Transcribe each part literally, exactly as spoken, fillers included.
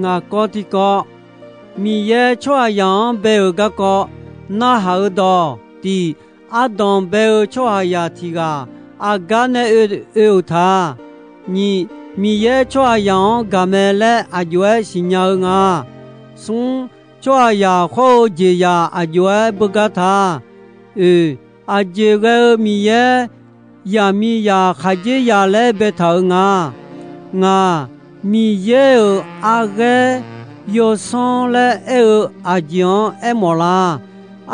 Ngaq kawv tiqkawv, Miqyaer tsawrhaqzaq-anr bae-euq garkawv narhaq-eu dawq tiq, ardanq bae-eu tsawrhaqzaq tiq ghaq aqgar nae oe-euq ta. Nyiq, Miqyaer tsawrhaqzaq-anr gaq mae laer aqjox-aer siqnya-eu nga. Smr, tsawrhaqzaq khawr-eu jeqzaq aqjox-aer beugar ta. Oeq, aqjeq ghae-eu Miqyaer yaqmiqzaq khaqdzerzaq laer baetaq-euq nga. Ngaq, Miqyaer-euq arghaer yawsanr laer aer-eu aqjeq-anr aermawf la?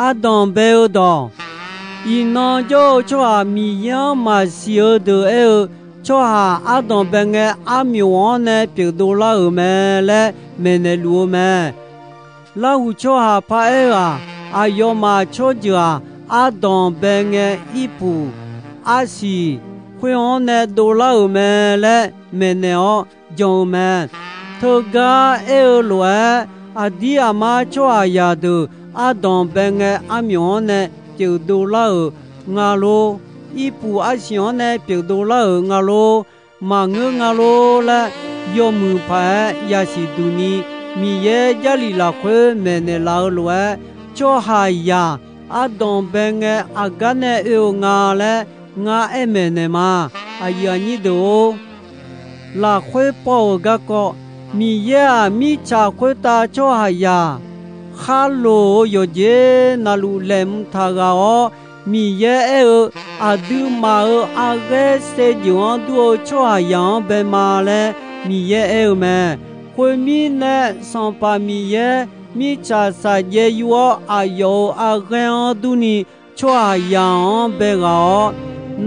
Ardanq bae-eu dawq, iqnan jawr-eu tsawrhaq Miqyaer-anr maqsiq-eu deuq aer-eu, tsawrhaq ardanq bae ngae armyawf-anr nae pyeufdov lar-euq mae laer maeqnaeq luf-eu mae. Larhuq tsawrhaq paraer-aq, aqyawfmaf tsawrjeuq-aq, ardanq bae ngae irpuq arsiq khoer-anr nae dovlar-euq mae laer maeqnaeq-awr jan-eu mae. Teugar aer-eu lof-aer, aqdir aqmar tsawrhaqzaq deuq ardanq bae ngae armyawf-anr nae pyeufdov lar-euq nga lor. Irpuq arsiq-anr nae pyeufdov lar-euq nga lor. Maqngeur nga lor laer, yawmuiq paq-aer yasiq duq ni, Miqyaer Jarlif lafkhoer maeqnaeq laf-eu lof-aer, tsawrhaqzaq ardanq bae ngae aqgar nae oe-eu nga laer ngar aer maeqnaeq ma. Aqyuif aqnyir deuq-or, lafkhoer paw-euq garkawv, Miqyaer-aq, mirtsaq khoertav tsawrhaqzaq khar loq-eu yawqjeq navluf laeqhmq taq ghaq-awr, Miqyaer aer-eu, aqduimaf-euq arghaer saevdzeuf-anr dur-eu tsawrhaqzaq-anr bae ma laer Miqyaer aer-eu mae. Khoermirnae, Sanqpaq Miqyaer mirtsaq saqjaev yur-awr, aqyawf-euq arghaer-anr durni tsawrhaqzaq-anr bae ghaq-awr,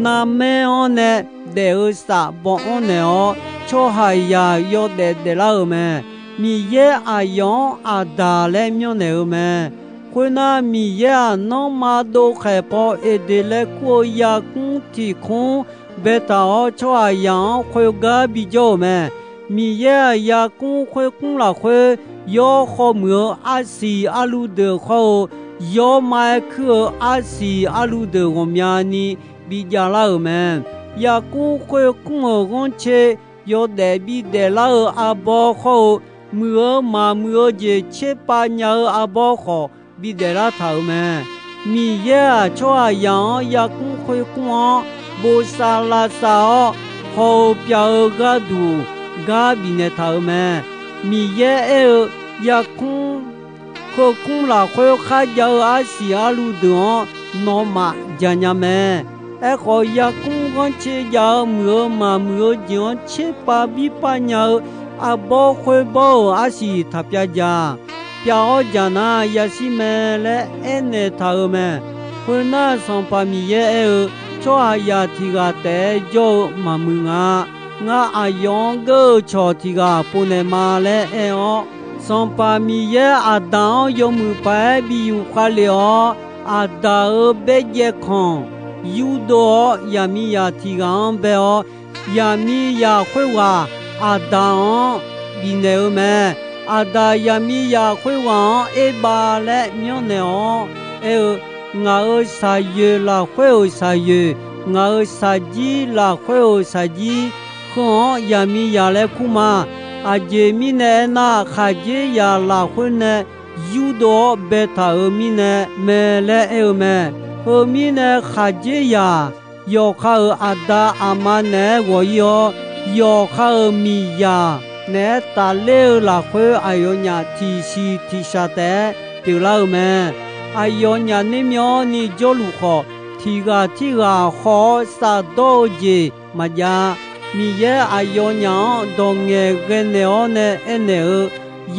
narmaer-anr nae daef-eu saf baw anr naeq-awr, tsawrhaqzaq yawdaef daeflar-euq mae. Miqyaer aqyawf-anr Aqdaq laer myanrnaeq-eu mae. Khoernar, Miqyaer-aq, nanrma dovkhaeq paw Eqdeq laer kur-eu yarkmr tiq kmr baetaq-awr, tsawrhaqzaq-anr khoergar bijawr-euq mae. Miqyaer-aq, yarkmr khoerkmr lafkhoer, yawr khawr muiq-eu arsiq arluv deuq khawr-eu, yawrma-aer kuir-eu arsiq arluv deuq ghawqmyani bijav lar-euq mae. Yarkmr khoerkmr-euq ghanrcae yawdaef bidaef lar-eu arbawr khawr-eu, muiq-eu maqmuiq-eu jeq tserpav nya-eu arbawr khawf bidaef lar taq-euq mae. Miqyaer-aq, tsawrhaqzaq-anr yarkmr khoerkmr-anr bosav lavsav-awr, haw-eu pyav-eu gharduq gar bifnaeq taq-euq mae. Miqyaer aer-eu, yarkmr khoerkmr lafkhoer kharjav-eu arsiq arluv deuq-anr nawmaf janya mae. Aerkhawf, yarkmr ghanrcae jav-eu muiq-eu maqmuiq-eu jeq-anr tserpav birpav nya-eu arbawr khoerbawr-euq arsiq taq pyav jaq. Pyav-awr jaq nar yashir mae laer aernaeq taq-euq mae. Khoernar, Sanqpaq Miqyaer aer-eu, tsawrhaqzaq tiq ghaq taef-aer jawr-eu maqmuiq nga. Ngar aqyawf-anr geur-eu cawq tiq ghaq povnaeq ma laer aer-awr, Sanqpaq Miqyaer Aqdaq-anr yawmuiq paq-aer bi yuf khav lef-awr, Aqdaq-euq baerjaev kanq yurdov-awr, yaqmiqzaq tiq ghaq-anr bae-awr, yaqmiqzaq khoerghaq Aqdaq-anr bifnaeq-eu mae. Aqdaq yaqmiqzaq khoerghaq-anr Erbav laer myanrnaeq-awr aer-eu, Ngaq-euq shaqyoeq lafkhoer-euq shaqyoeq, ngaq-euq shaqjir lafkhoer-euq shaqjir, heu-anr yaqmiqzaq laer kur ma. Aqjeq mirnae aernar, khaqdzerzaq lafkhoer nae yurdov-awr baetaq-euq mirnae mae laer aer-eu mae. Heu mirnae, khaqdzerzaq yawqha-euq aqda aqma naeq-aer ghawq-ir-awr, yawqha-euq miqzaq naeq-aer tafler-eu lafkhoer, aqyawfnyaf tiqsiq tiqshaq taef-aer pyeuflar-eu mae. Aqyawfnyaf nermyawr ni jawrluf khawf, tiq ghaq tirghaq haw-awr safdawr-eu-euq jeq maqjav-a. Miqyaer aqyawfnyaf-anr dawq ngaeqghae naeq-awr nae aernaeq-eu,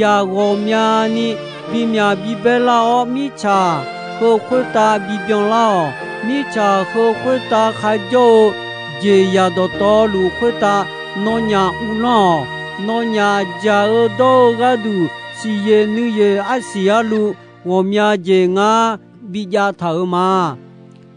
Yaq ghawqmyani bimyaq bibae lar-awr, mirtsaq heu khoertav bibyan lar-awq. Mirtsaq heu khoertav kharjawr-eu jeqzaq dawqtawvluf khoertav nawnyaf uvlanr-awq. Nawnyaf jaq-eu dawr-eu gharduq, siqyoeq nuiyoeq arsiq arluv ghawqmya jeq ngar bijav taq-euq ma.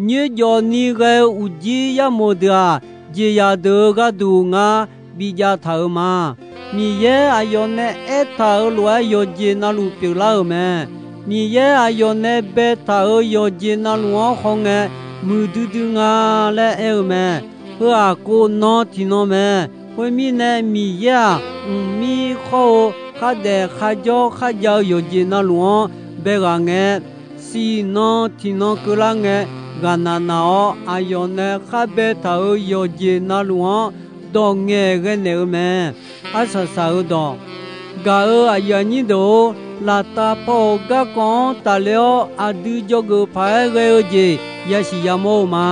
Nyoerjawf ni ghae-eu uqjir yarmof deuq-aq, jeqzaq deuq-euq gharduq ngar bijav taq-euq ma. Miqyaer aqyawf nae aertaq-euq lof-aer yawqjeq navluf pyeuflar-euq mae. Miqyaer aqyawf nae baetaq-euq yawqjeq navluf-anr hawngae, muiqdui dui nga laer aer-eu mae. Heu-aq, kov nan tiqnan mae. Khoermirnae, Miqyaer-aq, mqmir khawr-eu khardaef kharjawr kharjav-eu yawqjeq navluf-anr bae ghaq ngae, siqnan tiqnan keuvlar ngae, ghaqnaq naq-awr aqyawf nae khar baetaq-euq yawqjeq navluf-anr dawq ngaeqghae naeq-eu mae. Arsaq saq-eu dawq, gaq-euq aqyuif aqnyir deuq-or, laftav paw-euq garkawv-anr tafler-awr aqdui dzawgeuf paq-aer ghae-eu jeq yasiq yamawr-eu ma.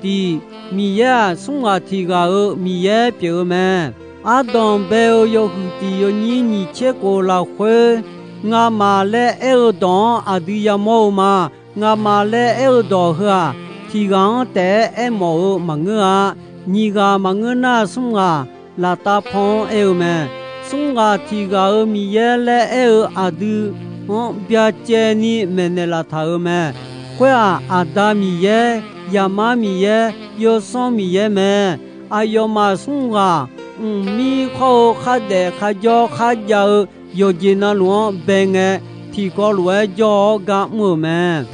Tiq, Miqyaer-aq, smr ghaq tiq ghaq-euq Miqyaer pyeuf-eu mae. Ardanq bae-eu yawhuiq tiq yawnyir nyiq tser khof lafkhoer, ngamaf laer aer-eu dawq-anr aqdui yamawr-eu ma. Ngamaf laer aer-eu dawq heu-aq, tiq ghaq-anr taef-aer aermawf-eu maqngeur-a. Nyiq ghaq maqngeur nar, smr ghaq laftav paw-anr aer-eu mae. Smr ghaq tiq ghaq-euq Miqyaer laer aer-eu aqdui-anr byacaevni maeqnaeq laftaq-euq mae. Khoer-aq, Aqda Miqyaer, Zaqmar Miqyaer, Yawsanr Miqyaer mae. Aqyawfmaf smr ghaq mqmir khawr-eu khardaef kharjawr kharjav-eu yawqjeq navluf-anr bae ngae, tiqkawv lof-aer jawr-awr gar mr-euq mae.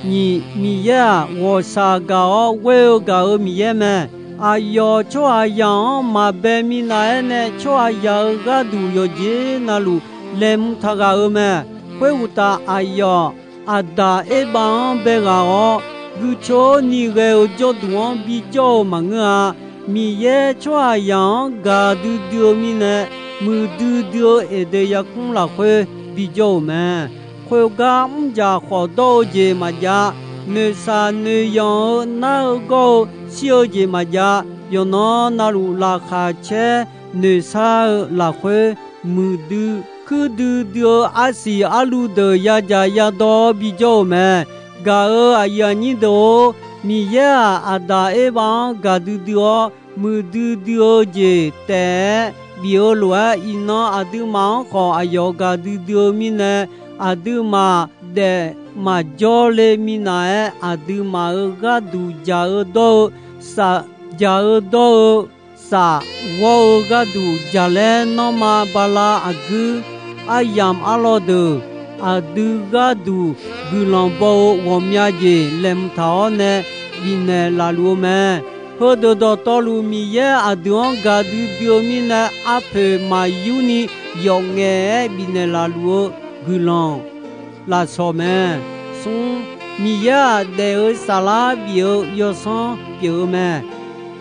Nyiq, Miqyaer-aq, ghawqshaq gaq-awr ghoer-eu gaq-euq Miqyaer mae. Aqyawf tsawrhaqzaq-anr maqbae minav-aer nae tsawrhaqzaq-euq gharduq yawqjeq navluf laeqhmq taq ghaq-euq mae. Khoeruqtaf, aqyawf Aqdaq Erbav-anr bae ghaq-awr, guicoer ni ghae-eu jawrduq-anr bijawr-eu maqngeur-a. Miqyaer tsawrhaqzaq-anr gaqdui dui-eu mirnae, muiqdui dui-eu Eqdeq yarkmr lafkhoer bijawr-euq mae. Khoergar mrjaq khawf dawr-eu jeq maqjav, noeqshaq noeqyanq-eu nar-eu gawr-eu shir-eu jeq maqjav, yawqnan navluf laqkhaq caer noeqshar-eu lafkhoer, muiqdui kuirdui dui-eu arsiq arluv deuq yadzaq yadawr bijawr-euq mae. Gaq-euq aqyuif aqnyir deuq-or, Miqyaer-aq, Aqdaq Erbav-anr gaqdui dui-awr, muiqdui dui-eu jeq taef-aer bif-eu lof-aer, iqnan aqduimaf-anr khawf aqyawf gaqdui dui-eu mirnae, aqduimaf daef maqjawr le minav-aer, aqduimaf-euq gharduq jaq-eu dawr-eu, saf jaq-eu dawr-eu, saf ghawr-eu gharduq jaqlaer nanrma bala aqguir aryamq arlawr deuq, aqdui gharduq guiqlanq baw-eu ghawqmya jeq laeqhmq taq-awr nae bifnaeq laf luf-eu mae. Heudeuq dawqtawvluf Miqyaer aqdui-anr gaqdui dui-eu mirnae, arpoeq maqyur ni yawf ngaef-aer bifnaeq laf luf-eu guiqlanq lafsawq mae. Smr, Miqyaer-aq, daef-eu saflar bif-eu yawsanr pyeuf-eu mae.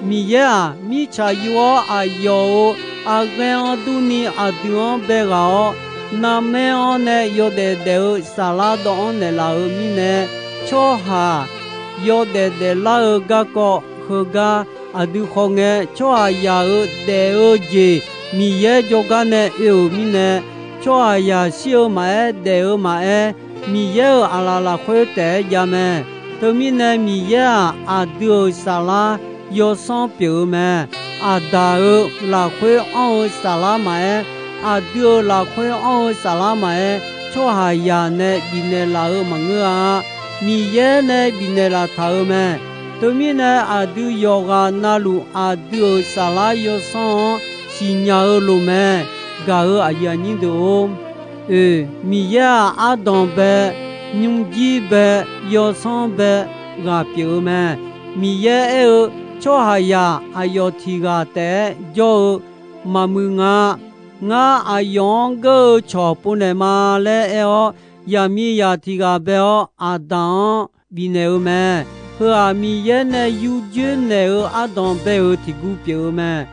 Miqyaer-aq, mirtsaq yur-awr aqyawf-euq arghaer-anr durni aqdui-anr bae ghaq-awr, narmaer-anr nae yawdaef daef-eu saflar dawv-anr naeqlaf-euq mirnae, tsawrhaq yawdaef daeflar-eu garkawv heugar aqdui khawf ngae, tsawrhaqzaq-euq daef-eu jeq Miqyaer jawrgar nae oe-euq mirnae, tsawrhaqzaq shir-eu maqaer, daef-eu maqaer, Miqyaer-euq aqlaf lafkhoer taef-aer jav mae. Teumirnae Miqyaer-aq, aqdui-euq saflar yawsanr pyeuf-eu mae. Aqdaq-euq lafkhoer anr-eu saflar maqaer, aqdui-euq lafkhoer anr-eu saflar maqaer, tsawrhaqzaq nae bifnaeq laf-eu maqngeur-a. Miqyaer nae bifnaeq laftaq-euq mae. Teumirnae aqdui yawqghaq navluf aqdui-euq saflar yawsanr-anr siqnya-eu loq mae. Gaq-euq aqyuif aqnyir deuq-or, oe, Miqyaer-aq, ardanq bae, nymrjir bae, yawsanr bae, ghaq pyeuf-eu mae. Miqyaer aer-eu, tsawrhaqzaq aqyawf tiq ghaq taef-aer jawr-eu maqmuiq nga. Ngar aqyawf-anr geur-eu cawq povnaeq ma laer aer-awr, yaqmiqzaq tiq ghaq bae-awr Aqdaq-anr bifnaeq-eu mae. Heu-aq, Miqyaer nae yurjoer naeq-eu ardanq bae-euq tiq gu pyeuf-eu mae.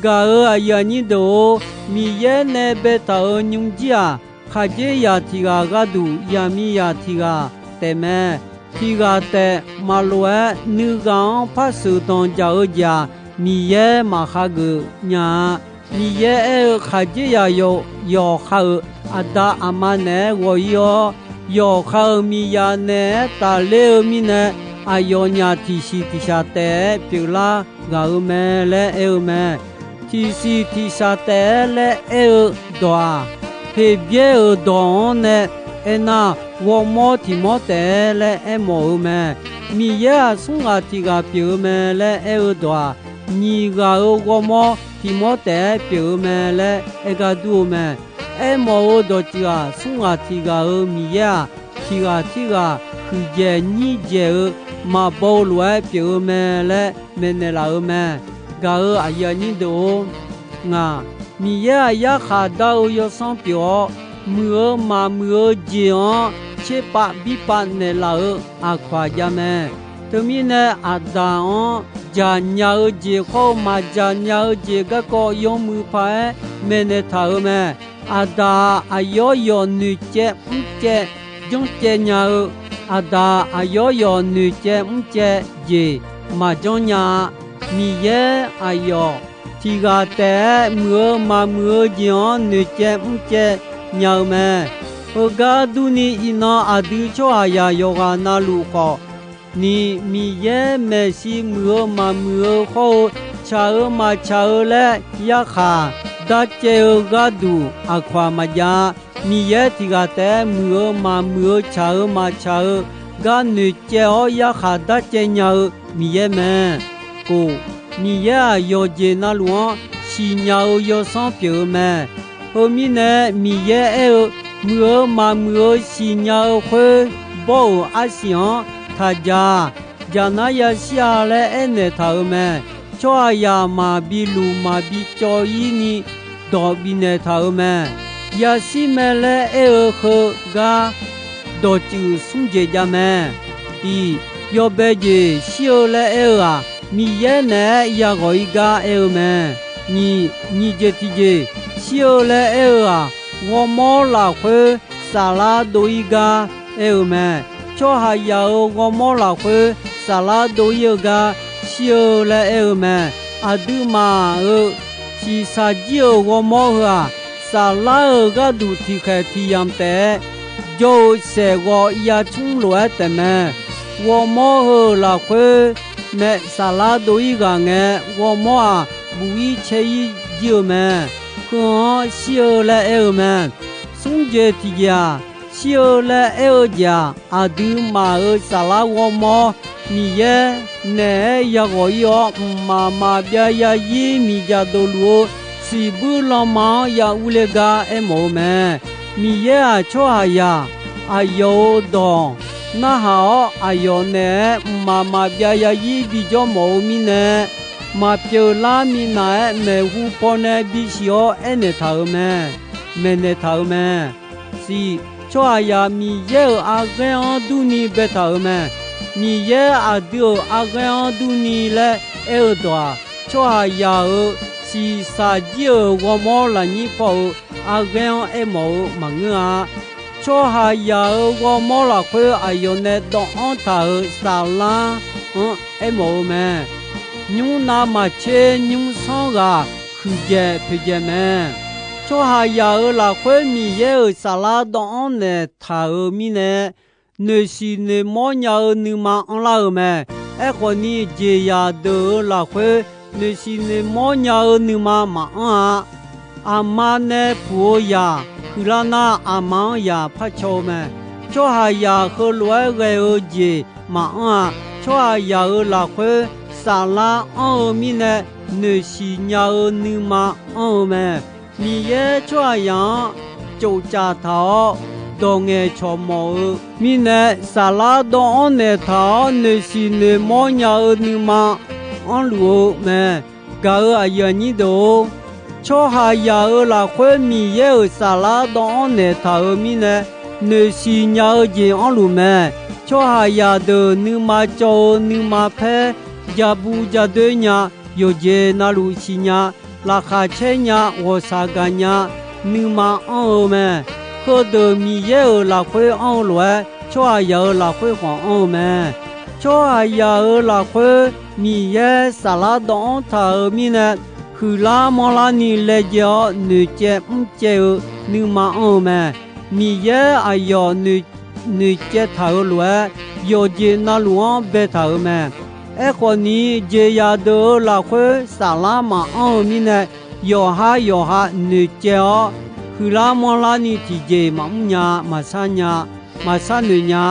Gaq-euq aqyuif aqnyir deuq-or, Miqyaer nae baetaq-euq nymrjir-aq, khaqdzerzaq tiq ghaq gharduq yaqmiqzaq tiq ghaq taef mae. Tiq ghaq taef maqlof-aer nuighaq-anr par sheuqdanq jaq-eu jeq-aq, Miqyaer maqhageuf nya-a. Miqyaer aer-eu, khaqdzerzaq yawqha-euq aqda aqma naeq-aer ghawq-ir-awr, yawqha-euq miqzaq naeq-aer tafler-eu mirnae, aqyawfnyaf tiqsiq tiqshaq taef-aer pyeuflar ghaq-euq mae laer aer-eu mae. Tiqsiq tiqshaq taef-aer laer aer-eu dawq-aq, Heqbyaer-euq dawq-anr nae aernar, ghawrmawr tiq mawr taef-aer laer aermawf-eu mae. Miqyaer-aq, smr ghaq tiq ghaq pyeuf-eu mae laer aer-eu dawq-aq, nyiq ghaq-euq ghawrmawr tiq mawr taef-aer pyeuf-eu mae laer aer gar dur-eu mae. Aermawf-eu dawqtsuif-aq, smr ghaq tiq ghaq-euq Miqyaer-aq, tiq ghaq tirghaq huiqdzaeq nyir dzaeq-eu maqbaw-eu lof-aer pyeuf-eu mae laer maeqnaeq laf-euq mae. Gaq-euq aqyuif aqnyir deuq-or, ngaq Miqyaer-aq, yarkhaq dar-eu yawsanr pyeuf-awr, muiq-eu maqmuiq-eu jeq-anr tserpav birpav naeqlaf-eu aqkawq-aq jav mae. Teumirnae, Aqdaq-anr dzaqnya-eu jeq khawr-eu maqdzaqnya-eu jeq garkawv yawmuiq paq-aer maeqnaeq taq-euq mae. Aqdaq-aq, aqyawf yawf noeqcaev mrcaev janrcaev nya-eu, Aqdaq aqyawf yawf noeqcaev mrcaev jeq maqjanr nya-a. Miqyaer aqyawf tiq ghaq taef-aer muiq-eu maqmuiq-eu jeq-anr noeqcaev mrcaev nya-eu mae. Heugar durni, iqnan aqdui tsawrhaqzaq yawqghaq na luf khawf ni, Miqyaer maeqshi muiq-eu maqmuiq-eu hawr-eu, tsaq-eu maqtsaq-eu laer yarkhaq darcaev-eu gharduq aqkawq-aq maqjav-a. Miqyaer tiq ghaq taef-aer muiq-eu maqmuiq-eu, tsaq-eu maqtsaq-eu gar noeqcaev-awr yarkhaq darcaev nya-eu Miqyaer mae. Kof, Miqyaer-aq, yawqjeq na luf-anr siqnya-eu yawsanr pyeuf-eu mae. Heu mirnae, Miqyaer aer-eu, muiq-eu maqmuiq-eu siqnya-eu khoer bawr-euq arsiq-anr taq dzaq. Dzaqnar yashir-a laer aernaeq taq-euq mae. Tsawrhaqzaq maqbi luq maqbi cawv-ir ni dawq bifnaeq taq-euq mae. Yashir mae laer aer-eu heugar dawqtsuif smr jeq jav mae. Tiq, yawbae jeq shir-eu laer aer-eu-aq, Miqyaer naeq-aer yaghawq-ir gar aer-eu mae. Nyiq, nyiq jeq tiqjeq shir-eu laer aer-eu-aq, ghawrmawr lafkhoer saflar dov-ir gar aer-eu mae. Tsawrhaqzaq-euq ghawrmawr lafkhoer saflar dov-ir-eu gar shir-eu laer aer-eu mae. Aqduimaf-euq shiqshaq jir-euq ghawrmawr heu-aq, saflar-euq gharduq tiqkhaeq tiqyamq taef-aer jawr-eu saeqghawv yacmr lof-aer taefmae. Ghawrmawr heu-euq lafkhoer nae saflar dov-ir ghaq ngae, ghawrmawr-aq, buq-ir cae-ir jir-eu mae. Heu-anr shir-eu laer aer-eu mae. Smr jeq tiqjeq-aq, shir-eu laer aer-eu jeq-aq, aqduimaf-euq saflar ghawrmawr Miqyaer naeq-aer yaghawq-ir-awr, mqmaq maqbyav yazir miqdzaq dawqluf-eu siqbuir lanma-anr ya urle gar aermawf-eu mae. Miqyaer-aq, tsawrhaqzaq aqyawf-euq dawq narhaq-awr, aqyawf naeq-aer mqmaq maqbyav yazir bijawr mawf-eu mirnae, maqpyeuf lar minav-aer maeqhu pawnae bisiq-awr aernaeq taq-euq mae. Maeqnaeq taq-euq mae. Siq, tsawrhaqzaq Miqyaer-euq arghaer-anr durni baetaq-euq mae. Miqyaer aqdui-euq arghaer-anr durni laer aer-eu dawq-aq, tsawrhaqzaq-euq shiqshaq jir-euq ghawrmawr lafnyir paw-euq arghaer-anr aermawf-eu maqngeur-a. Tsawrhaqzaq-euq ghawrmawr lafkhoer aqyawf nae dawvanr taq-euq saflar-anr aermawf-eu mae. Nymr navmaqtser nymrsanr ghaq huiqdzaeq poeqdzaeq mae. Tsawrhaqzaq-euq lafkhoer Miqyaer-euq saflar dawvanr naeqtaq-euq mirnae, noeqsiq noeqmawr nya-eu nuima anrlar-euq mae. Aerkhawf ni, jeqzaq deuq-euq lafkhoer noeqsiq noeqmawr nya-eu nuima maqanr-a. Aqma nae puq-eu zaq huiqlar nar, aqma-anr zaq par caw-eu mae. Tsawrhaqzaq heulof-aer ghae-eu jeq maqanr-a. Tsawrhaqzaq-euq lafkhoer saflar anr-eu mirnae, noeqsiq nya-eu nuima anr-eu mae. Miqyaer tsawrhaqzaq-anr tsoftsaf taq-awr, dawq ngaeqcawq mawf-eu mirnae, saflar dawvanr naeqtaq-awr noeqsiq noeqmawr nya-eu nuima anrluf-eu mae. Gaq-euq aqyuif aqnyir deuq-or, tsawrhaqzaq-euq lafkhoer Miqyaer-euq saflar dawvanr naeqtaq-euq mirnae, noeqsiq nya-eu jeq anrluf mae. Tsawrhaqzaq deuq nuima cawv-eu nuima paer, ja bu ja doer nya, yawqjeq navluf siqnya, laqkhaq caer nya, ghawqshaq gaqnya, nuima anr-eu mae. Heudeuq Miqyaer-euq lafkhoer anr-eu lof-aer, tsawrhaqzaq-euq lafkhoer khawf anr-eu mae. Tsawrhaqzaq-euq lafkhoer Miqyaer saflar dawvanr taq-euq mirnae, huiqlar manrlar ni laejae-awr noeqcaev mrcaev-eu nuima anr-eu mae. Miqyaer aqyawf noeq, noeqcaev taq-euq lof-aer, yawqjeq navluf-anr baetaq-euq mae. Aerkhawf ni, jeqzaq deuq-euq lafkhoer saflar maqanr-eu mirnae, yawqhar yawqha noeqcaev-awr, huiqlar manrlar ni tiqjeq maqmr nya, maqshar nya, maqshar noeq nya.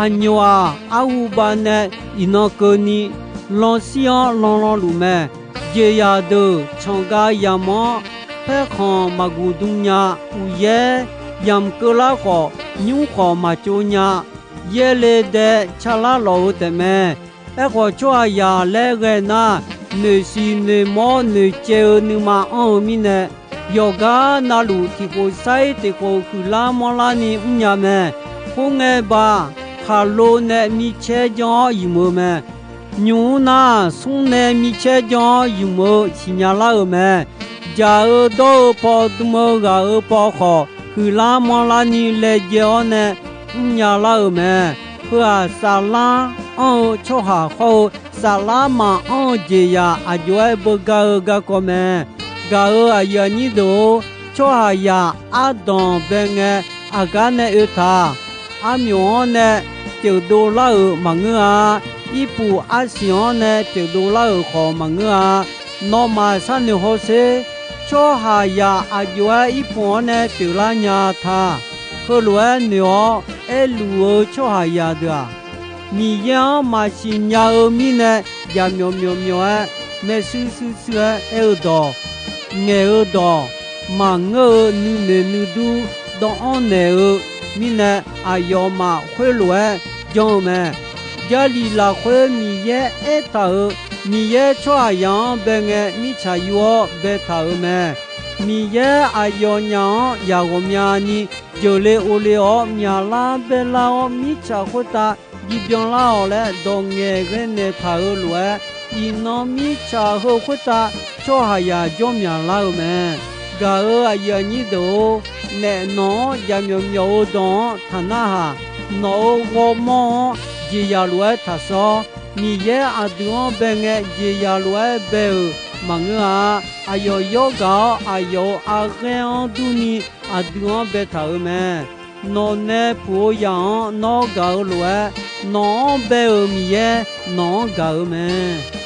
Aqnyoq-aq, arhu banae iqnan keuvni lanshir-anr lanlan luf mae. Jeqzaq deuq canqga yamq-anr paerkhanq maqguq dm nya. Uqyaer yamq keuvlar khawf, nymr khawf maqtsov nya. Yaerle dae carlar lawf-eu taefmae. Aerkhawf, tsawrhaqzaq laer ghae nar, noeqsiq noeqmawr noeqcaev-eu nuima anr-eu mirnae, Yawqgar navluf tiqkhof sair tiqkhof huiqlar manrlarni mrnya mae. Khoerngae baq, khaqlo nae micaer jan-awr ymq-eu mae. Nymq-mr nar, smr nae micaer jan-awr ymq-eu siqnya lar-euq mae. Jaq-eu dawr-eu paw, dm-eu ghaq-eu paw khawf, huiqlar manrlarni laejae-awr nae mrnya lar-euq mae. Heu-aq, saflar anr-eu tsawrhaq hawr-eu, saflar maqanr-eu jeqzaq aq jov-aer beugar-eu garkawv mae. Gaq-euq aqyuif aqnyir deuq-or, tsawrhaqzaq ardanq bae ngae, aqgar nae oe taq. Armyawf-anr nae pyeufdov lar-euq maqngeur-a. Irpuq arsiq-anr nae pyeufdov lar-euq khawf maqngeur-a. Nawmaf sharnoeq hawsher. Tsawrhaqzaq aq jov-aer irpuq-anr nae pyeuflar nya ta. Heulof-aer noeq-awr aerluf-eu tsawrhaqzaq deuq-aq, Miqyaer-anr maqsiq nya-eu mirnae, jaqmyawf myawf myawf-aer, maershuir shuir shuir-aer aer-eu dawq, ngaeq-eu dawq, maqngeur-eu nuinoeq nuidur dawvanr naeq-eu mirnae, aqyawfmaf khoerlof-aer janr-eu mae. Jarlif lafkhoer Miqyaer aertaq-euq, Miqyaer tsawrhaqzaq-anr bae ngae mirtsaq yur-awr baetaq-euq mae. Miqyaer aqyawfnyaf-anr yaq ghawqmyani jeuqle ovle-awr myaqlar baelar-awr, mirtsaq khoertav bibyan lar-awq laer dawq ngaeqghae naeqtaq-euq lof-aer, iqnan mirtsaq heu khoertav tsawrhaqzaq jawr myaqlar-eu mae. Gaq-euq aqyuif aqnyir deuq-or, naef nawq-anr jaqmyawf myawf-eu dawq-anr taqnarhaq. Nawq-euq ghawrmawr-anr jeqzaq lof-aer taqsawr. Miqyaer aqdui-anr bae ngae jeqzaq lof-aer bae-euq maqngeur-a. Aqyawf yawr gaq-awr, aqyawf-euq arghaer-anr durni aqdui-anr baetaq-euq mae. Nawq nae puq-eu zaq-anr nawr gaq-eu lof-aer, nawq-anr bae-euq Miqyaer nawq-anr gaq-euq mae.